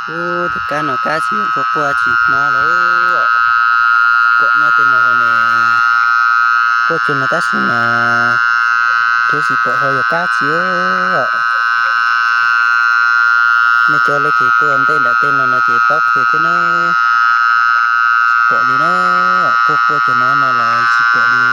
Ub, tus kab no kab tsis quaj quaj tsis hnov lawm. Pom nyob tej no ne, quaj cuag no tab sis mas thiab tsis pom ho yog kab tsi os. Nej cov leej twg tuaj ntej nram tej no no ces paub qhia thiab na. Tsis pom li na, quaj quaj cuag no no los tsis pom li.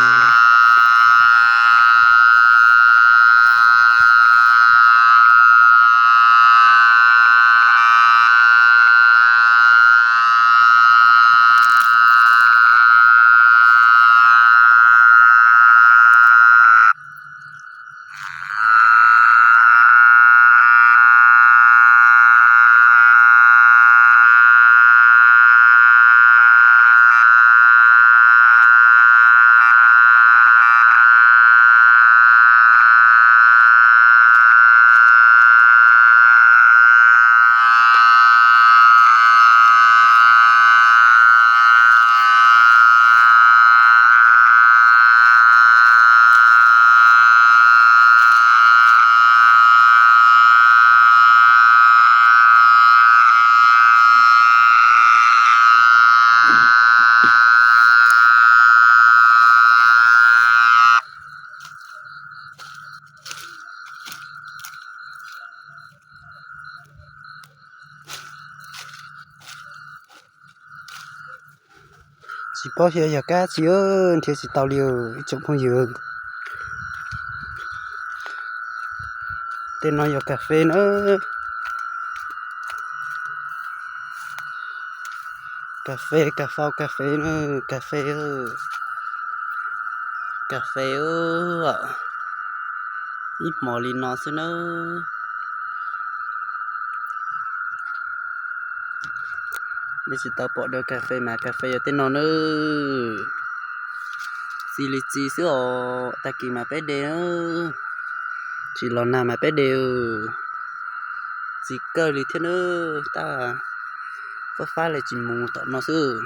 Tsis paub xyov yog kab tsi, nrhiav tsis tau li ib tsoom phooj ywg. Tej no yog kas fes na. Kas fes, kas fau kas fes na, kas fes, kas fes ib hmos li no xwb nawb. Nej tsis tau pom dua kas fes mas kas fes yog tej no nawb. Txi li txi xwb os, tag kis mas peb de na. Tsis los nag mas peb de. Txi kawg li thiab nawb, tab fab fab li tsis mus tom no xwb.